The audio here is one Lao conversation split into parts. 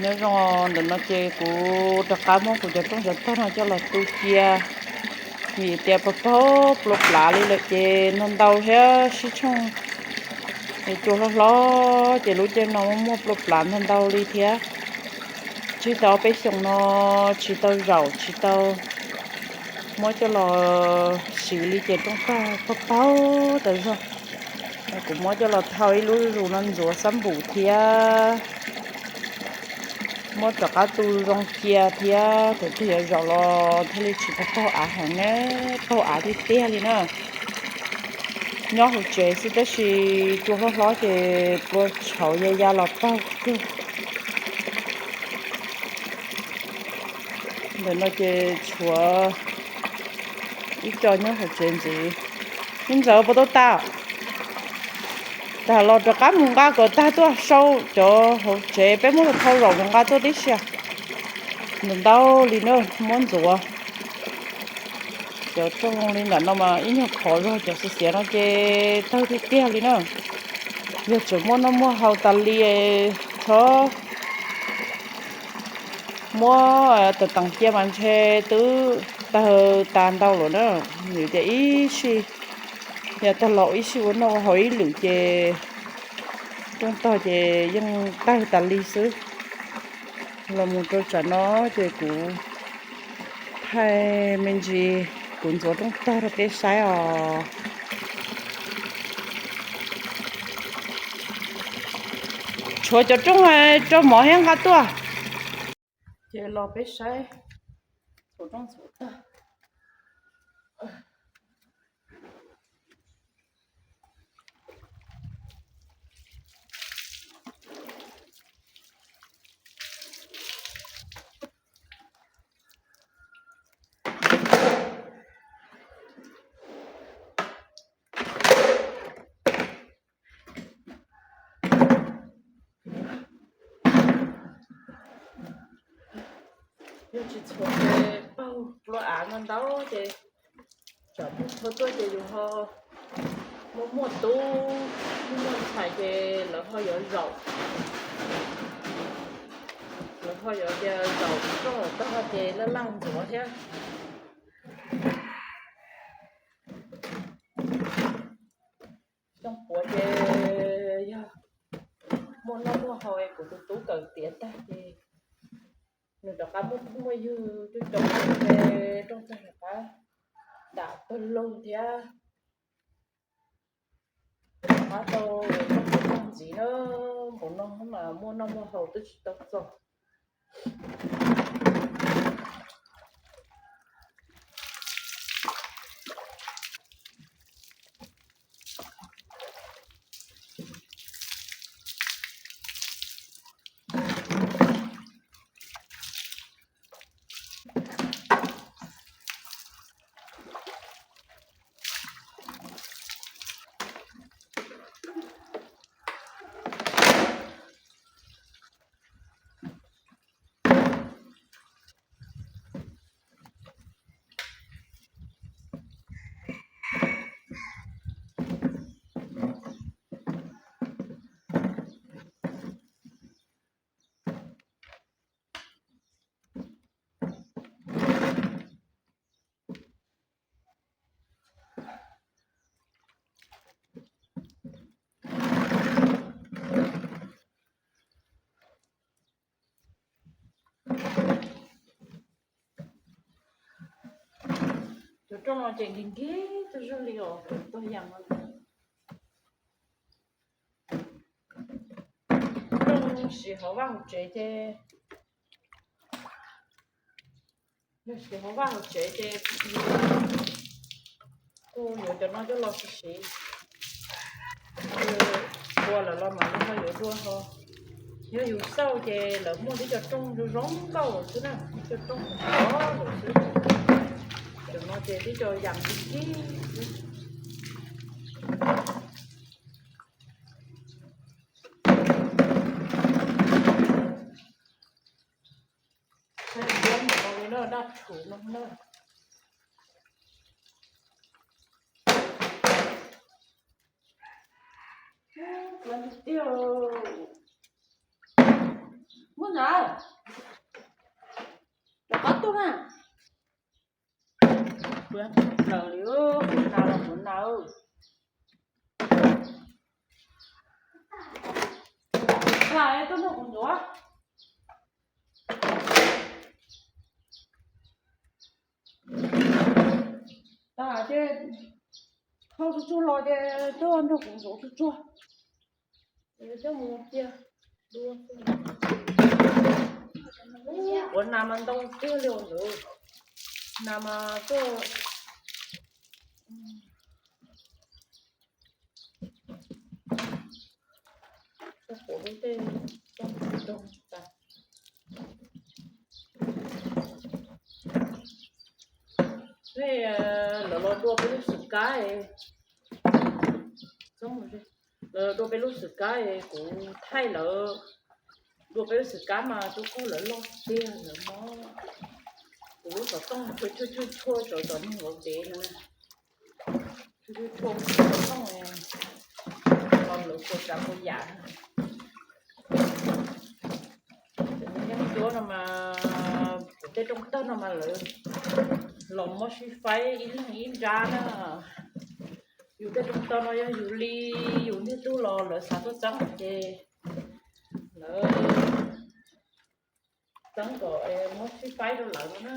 Nyob zoo, ntawm no ces kuv rov qab muab kuv cov rooj cov tog no coj los tu cia, vim tias pag paug pluas plas li lawm ces nag ntau thiab sib tshooj es cua hlob hlob ces lub caij no muaj pluas plas nag ntau li thiab. Tsis tau ob peb xyoos no tsis tau zaum tsis tau muab coj los siv li ces rooj tog pag paug tas zog. Kuv muab coj los thau ib lub zus no ntxuav xab npum thiab muab rov qab tu zoo cia thiab, thaum twg yuav zaum los thiaj li tsis tau paug av heev na, paug av tiag tiag li na. Nyob hauv tsev xwb tab sis cua hlob hlob ces pluas tshauv ya ya los paug kawg. Ntawm no ces tshuav ib co nyob hauv tsev ntxiv. Ib ntxawm puas tau tas? Tag los rov qab mus nqa kom tag tuaj, sau cov hauv tsev peb muab los thau zaum mus nqa tuaj tib si. Ntau ntau li na, muab ntxuav. Cov rooj li ntawm no mas ib nyuag khov zog, cov xiav xiav no ces tawg tiag tiag li na. Yog tseem muaj noj muaj haus tas li, txhob muab teem teem cia mas ntshe twb tawg tas ntau lawm na. Yog tias ib sij, yog tag los ib sij ua noj ua haus ib lwm ces rooj tog ces yeej tawg tas li xwb. Los mus rau tsam no ces kuv thaij me ntsis, kuv ntxuav rooj tog rau peb saib os. Tshuav cov rooj rau mov thiab nqa tuaj. Ces los peb saib, tshuav rooj tshuav tog. Yog tsis tshuav ces paug pluas av no ntau ces tsam mus tshuav tuaj ces yus ho muaj muaj tub, muaj muaj ntxhais ces lawv ho yuav zaum, lawv ho yuav tias zaum rooj tog ces laj laj ntxuav thiab. Rooj puav ces yog muaj noj muaj haus es kuv tus tub kawm tiav tag ces nws rov qab muaj phooj muaj ywg coob coob ces rooj tag rov qab dam pawg lug thiab. Rov qab tau rooj tag ntxiv na, npaum no mas muaj noj muaj haus twb tsis tau txog. Cov rooj no ces nkig nkig tag zog li os, cov tog yam no. Rooj siv hauv vaj hauv tsev ces, yog siv hauv vaj hauv tsev ces kuj yuav cov no coj los siv siv. Ua lawm los mas ho yuav dua ho. Yog yus xauj ces lawv muaj tib co rooj zoo zoo nkauj xwb na, tib co rooj zoo nkauj xwb. Cov no ces tib co yam nkig nkig xwb. ໂຖລົງເລີຍ. ເພື່ອນຕິວ ມື້ນາ ແລ້ວກໍຕົວນະ ເພື່ອນເລີຍ ເອີ ຄົນນາວ ຄົນນາວ ຫຼາຍຕົວໜຶ່ງຕົວ ຕາເຈ ເຂົ້າຈຸໆ ລໍເຈ ໂຕອັນດອກຫູໂສຈຸໆ ເຈົ້າໝູເຈ ດູ ໂອ້ ນ້ຳມັນຕ້ອງເຈເລັວເດີ ນ້ຳມາໂຕ လາວລອງດູເປັນລູກສະກາຍ ເອີ ດູເປັນລູກສະກາຍ ກູໄທລາວ ດູເປັນລູກສະກາຍມາ ຈູກກູລາວລອກເຕຍລາວມາ ກູສະຕ້ອງໂຊໂຊໂຊໂຊ ໂຊໂຊໂຊ ໂຊໂຊໂຊ ຕ້ອງເອົາໂຊຈາກໂຄຢາ ເປັນຍັງໂຈນອອກມາ ເຕຕ້ອງເຕີນອອກມາເລີຍ ລອງໝໍຊີໄຟ ອີ່ຫຍັງອີ່ຈານະ ຢູ່ເຕຕ້ອງເຕີນອອກມາ ຢູ່ລີ ຢູ່ນີ້ຕູ້ລໍເລີຍ ສາໂຕຈັງເຈ ເລີຍ ຈັ່ງກໍເອ ໝົດຊິໄຟໂດນຫຼາຍແລ້ວນ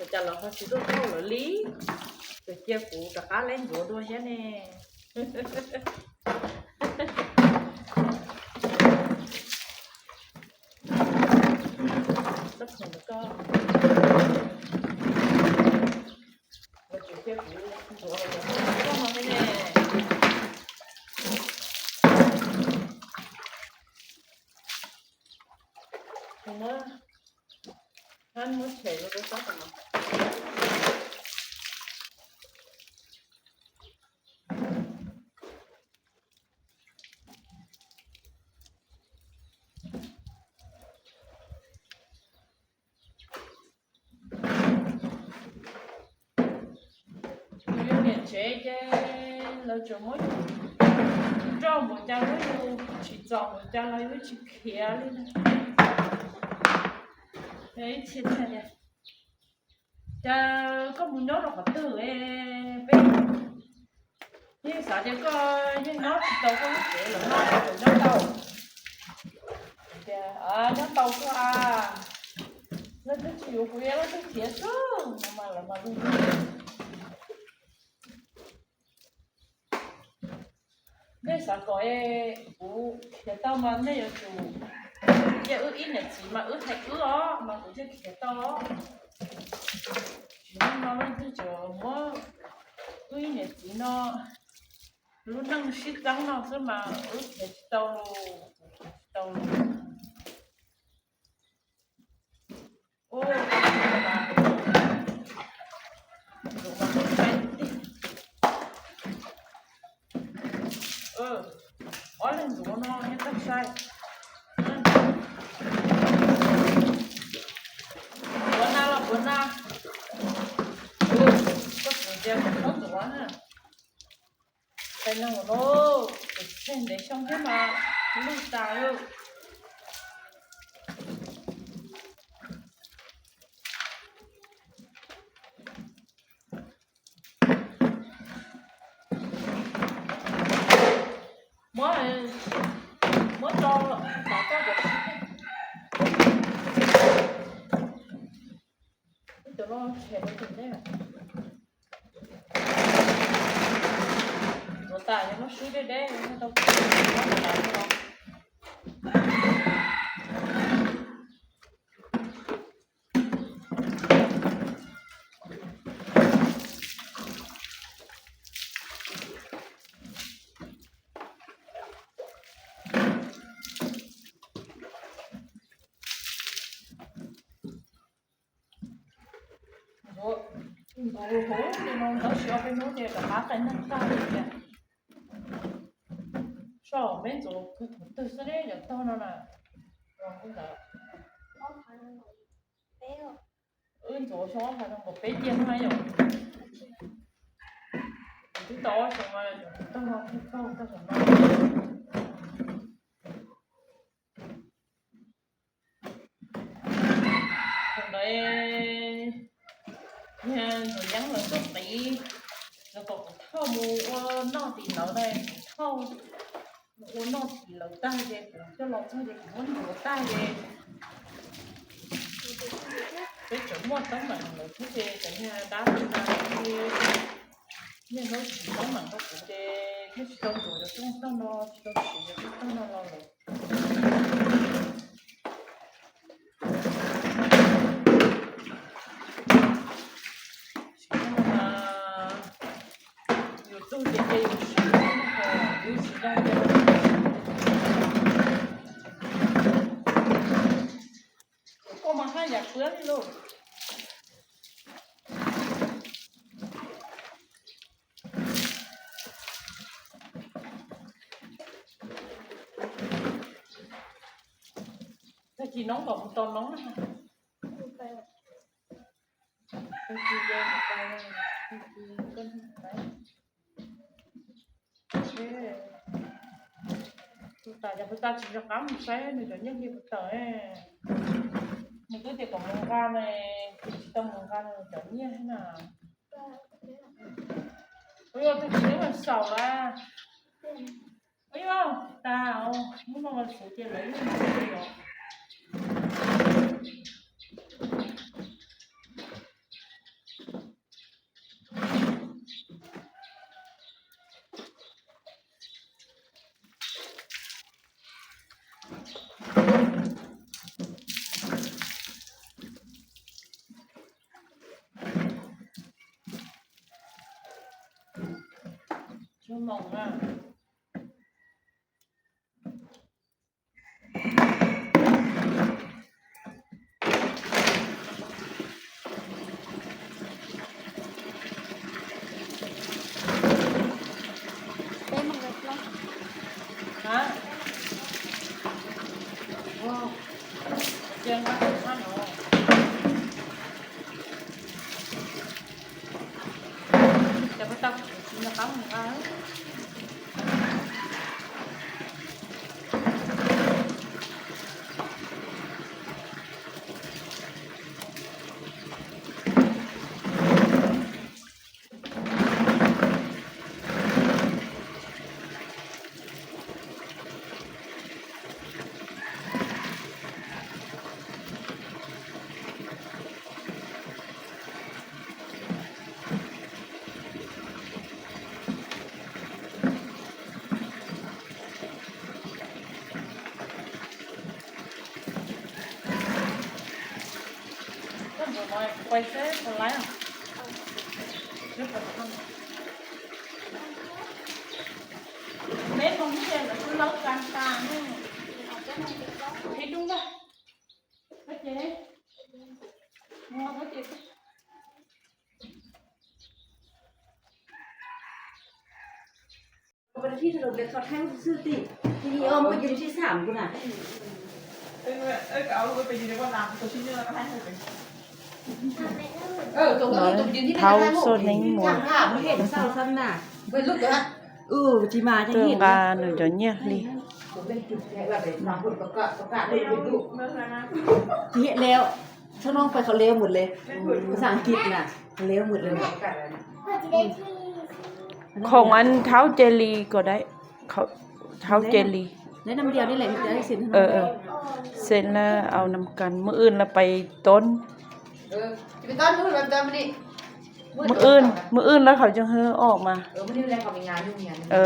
ະ ຈະລະເຮົາຊິໂດນເຂົ້າລະລີ ຈະເຈຍກູຕະກາແລງໂດດດ້ວຍແຮະແນ່ ແລ້ວກໍ Io niente, che lo c'è molto. Tsomo cha lo io ci tsomo cha lo io ci piali. E ci tanya. ຈະກໍໝູນອນລະກໍຕື່ເອ ເປັນ ນີ້ສາເດກໍຍັງນອນຕໍ່ກໍເສຍລະນອນຕໍ່ ຈະ ອາ ນອນຕໍ່ກໍ ອາ ລະຈະຊິຢູ່ກຸເອ ລະຈະເສຍຊຸມາລະມາລຸ ເນສາກໍເອ ກູເຂຍເຕົ້າມາເນຍຢູ່ ເຈອອຶອີ່ເນຍຈີມາອຶໄທອຶອອກ ມາກູເຈເຂຍເຕົ້າ ຈີມາລະຄືຈະມາອຶອີ່ເນຍຈີເນາະ ລຸນນັ່ງຊິດຈັງເນາະ ເຊິ່ງມາອຶເຂຍເຕົ້າ ເຕົ້າ ໂອ້ ເອີ ອໍ ເຫຼັ້ນດູເນາະ ເຮັດຈັກໃສ່ ອືມ ບົວນາລະບົວນາ ໂອ້ ກໍເປັນແຕ່ຄົນຕົວນະ. ໄປເນາະໂລ ເຫັນໄດ້ຊ່ອງໃຫ້ມາລູກຕາເລີຍ ໝໍ ໝໍຈອດຕາກາດ ໂຕລອງແຊໄປເຖິງໄດ້ ໂຕຕາຍັງບໍ່ຊື້ໄດ້ເດ້ ຕ້ອງ ຕ້ອງຕາຍເນາະ. ໂອ້ ໂອ້ໂຫ ເນາະ ເຮົາຊິເອົາໄປໂນ້ດເດ ກະພາໄປນັ່ງຕາເດ ສອງເມັດໂຕ ຄື ຄືສະເດ ຢ່າຕໍ່ນັ້ນນະ ລອງເບິ່ງລະ. အင်း ကျော်ရှောင်းခါတော့ ပဲကျင်းမရော ဒီတော့ရှောင်းမရော တော့တော့တော့တော့တော့ Hôm đấy nha, rồi nhắn là chốt tí, rồi còn thâu mua ua nọ tí lẩu đây, thâu mua ua nọ tí lẩu ta về, cũng cho lẩu ta về, cũng muốn mua ta về. Cái chỗ mua tấm bản lẩu thứ về, cái nhà đá thứ ba thứ về. Nhưng nó chỉ tấm bản có củ về, nó chỉ tông chủ được trong tông nó, chỉ tông chủ được trong tông nó lo lẩu. Cô mà hai giặc bướm đi luôn. Tao chỉ nóng vào một tuần nóng hả? Tao chỉ vô một tuần, tao chỉ cân một cái. Ê, tụi tao giờ tụi tao chỉ cho cắm một cái, mình cho nhân viên tụi tao ấy. Mình cứ tiệc của mình ra này, chỉ tao mình ra này, mình cho nhân thế nào. Ôi, ôi, tao chỉ nếu mà sầu là Ôi, ta, ôi, muốn ngon là sửa chè lấy luôn, sửa chè.ชั่วโมงอ่ะ Hả? Wow. Jangan makan, oh. Siapa tahu, punya kamu, kan?ບໍ່ໄດ້ທີ່ຖະໜົນເລີຍ ເຂົາໄທຊື່ຕິ ທີ່ນີ້ອ້ອມໄປຢູ່ທີ່ສາມພຸ້ນນະ. ເອີ ເອີ ກໍເອົາລູກໄປຢູ່ໃນບ່ອນລາງໂຕຊິເນີ ແລ້ວກໍໄທຮູບໄປ. ເອີ ຕົງ ເອີ ຕົງຢືນທີ່ ເທົາໂຊເນັງໝູ ເຫັນເຊົາຊ້ຳນະ ເບິ່ງລູກເດີ. ເອີ ຈິມາຈະເຫັນ ເຕີງກາໜູຈະຍຽກລີ ເຮັດແລ້ວ. ສະໜອງໄປເຂົາເລວໝົດເລີຍ ພາສາອັງກິດນະ ເລວໝົດເລີຍ. ຂອງອັນທ້າວເຈລີກໍໄດ້ ເຂົາ ທ້າວເຈລີ ໄດ້ນຳດຽວນີ້ແຫຼະ ໄດ້ເຊັນ. ເອີ ເອີ ເຊັນແລ້ວເອົານຳກັນ ມື້ອື່ນລະໄປຕົ້ນ. ເອີ ຈະໄປຕ້ອນມື້ລະຕອນມື້ນີ້ ມື້ອື່ນ ມື້ອື່ນລະເຂົາຈຶ່ງເຮີອອກມາ. ເອີ ມື້ນີ້ແຫຼະເຂົາມີງານຢູ່ເຮືອນ. ເອີ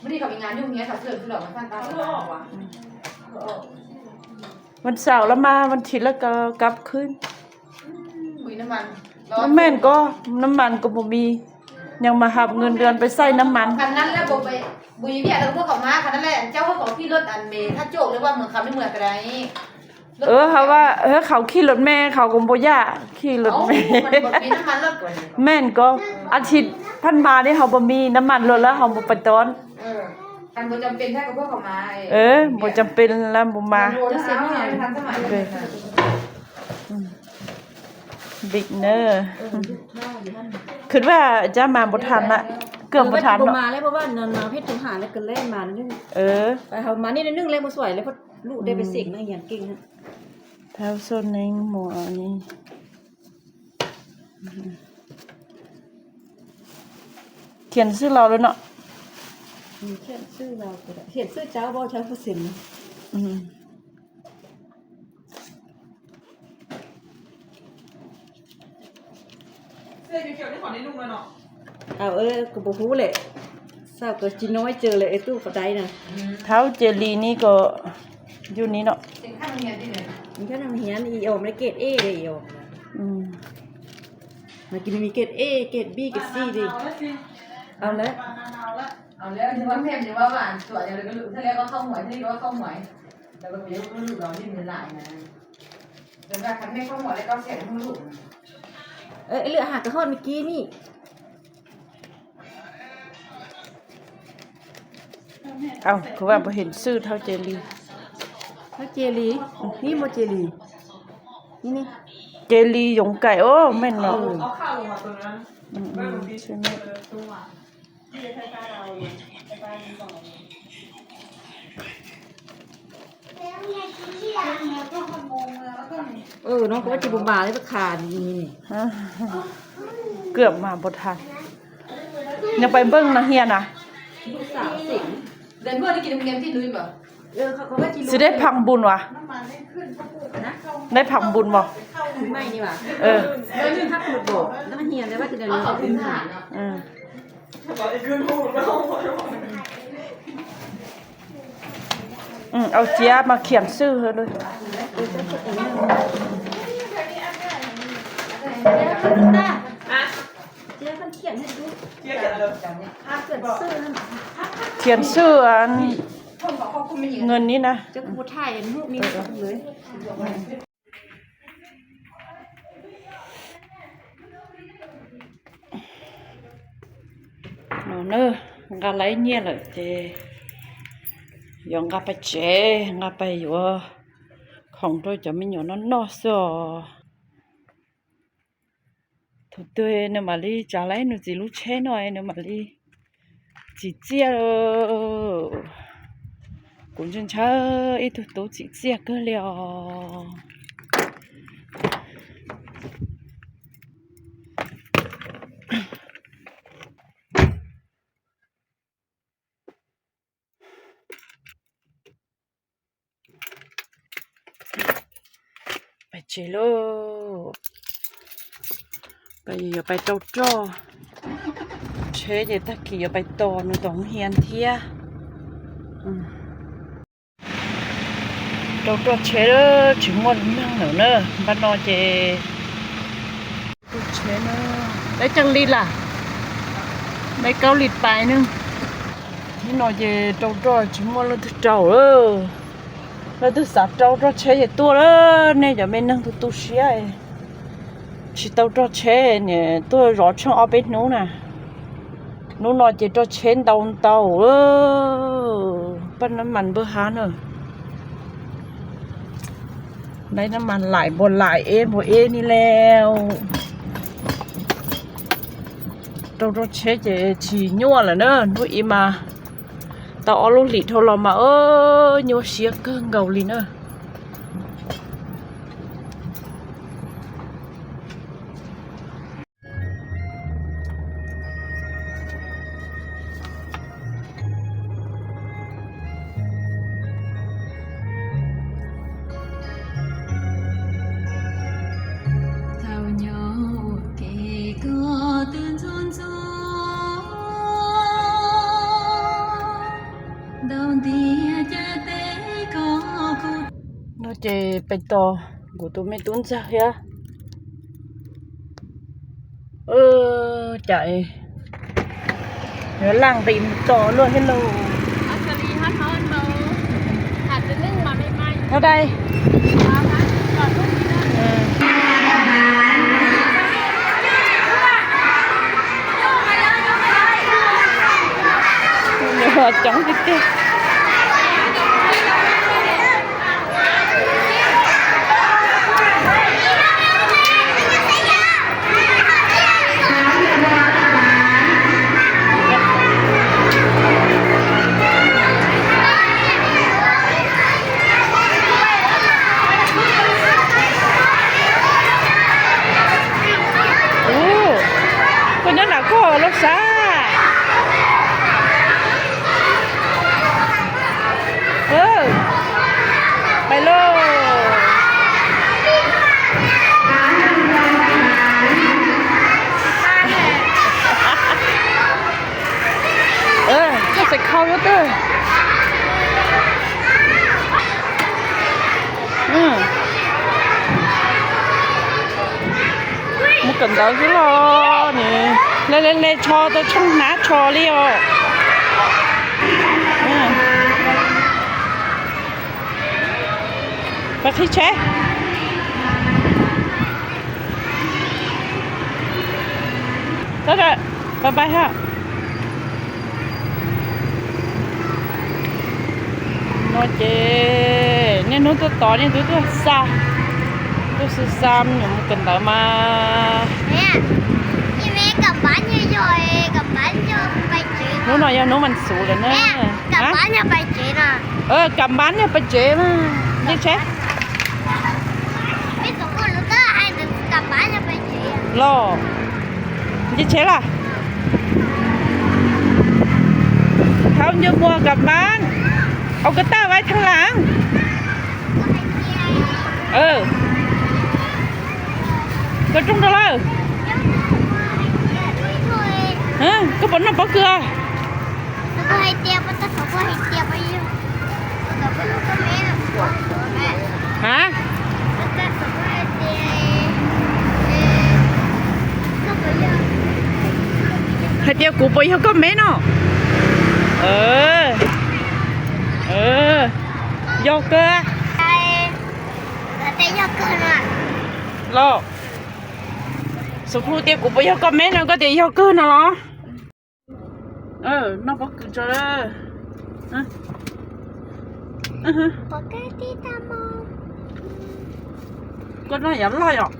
ມື້ນີ້ເຂົາມີງານຢູ່ເຮືອນ ເຂົາເຊີນຄືລະມາສ້າງຕາມ. ອືມ ວັນເສົາລະມາ ວັນທິດລະກໍກັບຄືນ. ອືມ ບໍ່ມີນ້ຳມັນ. ແມ່ນກໍ ນ້ຳມັນກໍບໍ່ມີ ຍັງມາຮັບເງິນເດືອນໄປໃສ່ນ້ຳມັນ. ຄັນນັ້ນແລ້ວບໍ່ໄປ ບໍ່ມີວຽກແລ້ວພວກເຂົາມາ ຄັນນັ້ນແຫຼະ ເຈົ້າເຂົາຂີ່ລົດອັນເມ ຖ້າໂຈກ ຫຼືວ່າເມືອງຄຳ ເມືອງກະໄດ. ເອີ ເຮົາວ່າ ເອີ ເຂົາຂີ່ລົດແມ່ ເຂົາກໍບໍ່ຢາກຂີ່ລົດແມ່. ເອົ້າ ມັນບໍ່ມີນ້ຳມັນລົດກ່ອນ. ແມ່ນກໍ ອືມ ອາທິດຜ່ານມານີ້ເຮົາບໍ່ມີນ້ຳມັນລົດ ແລ້ວເຮົາບໍ່ໄປຕ້ອນ. ເອີ ບໍ່ຈຳເປັນ ຖ້າກັບພວກເຂົາມາ ເອີ ບໍ່ຈຳເປັນລະບໍ່ມາ ເອີ ອືມ ບິກເນີ ຄິດວ່າຈະມາບໍ່ທັນລະ ເກືອບບໍ່ທັນເນາະ ມາແລ້ວ ເພາະວ່ານັ້ນມາເພັດໂທຫາແລ້ວກໍແລ່ນມາໜ້ອຍໜຶ່ງ ເອີ ໄປເຮົາມານິດໜຶ່ງແລ້ວບໍ່ສວຍແລ້ວ ເພາະລູກໄດ້ໄປເສັງນັກຮຽນເກັ່ງຫັ້ນ ແຖວໂຊນໜຶ່ງໝໍອັນນີ້ ຂຽນຊື່ລາວເລີຍເນາະ ອືມ ຂຽນຊື່ລາວກໍໄດ້ ຂຽນຊື່ເຈົ້າບໍ່ ເຈົ້າເປີເຊັນ ອືມ ເສື້ອຂຽວໆນີ້ຂໍໃນລຸງແລ້ວເນາະ ເອົາ ເອີ ກໍບໍ່ຮູ້ແຫຼະ ສາວກໍຈິນ້ອຍເຈີແຫຼະ ໄອ້ຕູ້ເຂົາໄດ້ນະ ທ້າວເຈລີນີ້ກໍຢູ່ນີ້ເນາະ ມັນແຄ່ນັກຮຽນ ອີອອມໄດ້ເກຣດເອເດ້ ອີອອມ ອືມ ມາກິນມີເກຣດເອ ເກຣດບີ ເກຣດຊີເດ້ ເອົາແລ້ວ ເອົາແລ້ວ ຢ່າວ່າແມ່ນ ຢ່າວ່າຫວານ ຕົວະຫຍັງ ແລ້ວກໍເທື່ອແລກກໍເຂົ້າຫວຍ ເທື່ອນີ້ກໍເຂົ້າຫວຍ ແລ້ວກໍໄປຢູ່ກັບລູກເຮົາ ດິ້ນຫຼາຍນະ ແຕ່ວ່າຄັນແມ່ນເຂົ້າຫວຍແລ້ວກໍເສຍລູກ ເອີ ເຫຼືອຫາກະຮອດເມື່ອກີ້ນີ້ ເອົ້າ ຄືວ່າບໍ່ເຫັນຊື່ທ້າວເຈລີ ທ້າວເຈລີ ນີ້ບໍ່ເຈລີ ນີ້ ນີ້ ເຈລີຢົງໄກ່ ໂອ້ ແມ່ນເນາະ ເອີ ອືມ ອືມ ໃຊ່ແມ່ນ ເອີ ນ້ອງກໍວ່າຊິບໍ່ມາເລີຍ ບັກຂານີ້ ເກືອບມາບໍ່ທັນ ຍັງໄປເບິ່ງນັກຮຽນນະ ລູກສາວເສັງ ເດີນເພື່ອໄດ້ກິນນ້ຳແກງທີ່ນຸ້ຍບໍ່? ເອີ ເຂົາກໍວ່າຊິ ຊິໄດ້ພັງບຸນຫວາ? ໄດ້ພັງບຸນບໍ່? ໃໝ່ນີ້ຫວາ? ເອີ ເດີນພັກບຸນບໍ່? ນັກຮຽນໄດ້ວ່າຊິໄດ້ເລີຍ ເອີ ອືມ ເອົາເຈ້ຍມາຂຽນຊື່ໃຫ້ເລີຍ ເຈ້ຍເພິ່ນຂຽນໃຫ້ດູ ຂຽນຊື່ນັ້ນ ຂຽນຊື່ອັນ ເງິນນີ້ນະ ເຈົ້າຜູ້ຖ່າຍອັນຮູບນີ້ເລີຍ. Nó nơ, ngà lấy nhia lợ chê. Yua ngà pà chê, ngà pà yua. Khong trôi chó mi nhua nó no sò. Thủ tươi nơ mà li, chả lấy nụ gì lũ chê nó nơ mà li. Chỉ chia rồi. Cũng chân chớ ít thủ tú chỉ chia cơ liều. Pà chê lô. Pà yua pà tô trô. Chê chê ta kì yua pà tô nô tông hiên thiê. Tô trô chê lô, chê muôn năng nơ nơ. Bát nô chê. Tô trô chê nơ. Đáy chăng lít lạ. Đáy cao lít pài nưng. Nô chê tô trô chê muôn lô thư trâu lô. ແລ້ວຕຸສາວເຈົ້າເຈົ້າເຊເຮັດຕົວເລີຍ ແນ່ຈະແມ່ນນັ່ງຕຸຕຸເຊຍ ຊິເຕົ້າເຈົ້າເຊເນຍ ຕົວລໍເຊີງເອົາໄປໜູນະ ໜູນອນເຈເຈົ້າເຊເຕົາເຕົາເອີ ປັ່ນນ້ຳມັນເບີຮານເອີ ໄດ້ນ້ຳມັນຫຼາຍບໍ່ຫຼາຍ ເອບໍ່ເອນີ້ແລ້ວ ເຕົ້າເຈົ້າເຊເຈຊິຍົວລະເນີ ໜູອີມາ. ຕາອອກລູກຫຼີໂທລອມມາ ເອີ ໂຍເຊຍເກີງເກົາຫຼີເນີ. Nó chê pay to của tụi mày tốn sao hả? Ơ, chạy. Nó lăng tìm to luôn hello. Ăn cà ri hết món đâu. Hạt tứ nưng mà mày may. Ở đây. Ờ. ຈອງຕິດຕິດ. ໂອ້ ຄົນນັ້ນນະກໍລົດຊາ ເອີ ໄປໂລດ. ເອີ ໃສ່ເຂົ້າຢູ່ເຕີ. ອືມ ໝູ່ກັນດາວຢູ່ລະນີ້ ເລເລເລ ຊໍ ຕະຊົງໜາ ຊໍ ລີໂອ. ອືມ ປາທິເຊ ຕະດະ ບາຍບາຍຮະ. ໂອເຄ ເນຍ ໜູໂຕໂຕນີ້ ດູ ດູຊາ ດູຊາ ໝູ່ກັນດາວມາ. ແມ່ ອີແມ່ກັບບ້ານເຍາະໆ ກັບບ້ານເຍາະໄປເຈ. ໜູນ້ອຍ ຢ່າໜູມັນສູງແລ້ວເນາະ. ແມ່ ກັບ ຮະ? ບ້ານຢ່າໄປເຈນະ. ເອີ ກັບບ້ານຢ່າໄປເຈມາ ນີ້ເຊ. ມີສອງຄົນ ລູກເຕີ ໃຫ້ກັບບ້ານຢ່າໄປເຈ. ລໍ ນີ້ເຊລະ. ເຮົາຢ່າມົວກັບບ້ານ ເອົາກະຕ່າໄວ້ທາງຫຼັງ. ເອີ ກະຈຸງຕະເລີ. ຮະ? ກະບໍ່ນຳປາເກືອ. ຮະ? ໃຫ້ຕຽວກູໄປເຮັດຄອມເມັນເນາະ. ເອີ ເອີ ຢອກເກີ. ແຕ່ຢອກເກີນວ່າ ລໍ ສຸພູຕຽວກູໄປເຮັດຄອມເມັນເນາະ ກໍຕຽວຢອກເກີນເນາະ. ເອີ ນ້ອງບໍ່ຄືເຈົ້າເດີ. ອະ ອະຮະ ປົກກະຕິຕາມອງ ກົດໜ້ອຍຢ່າຫຼາຍອອກ.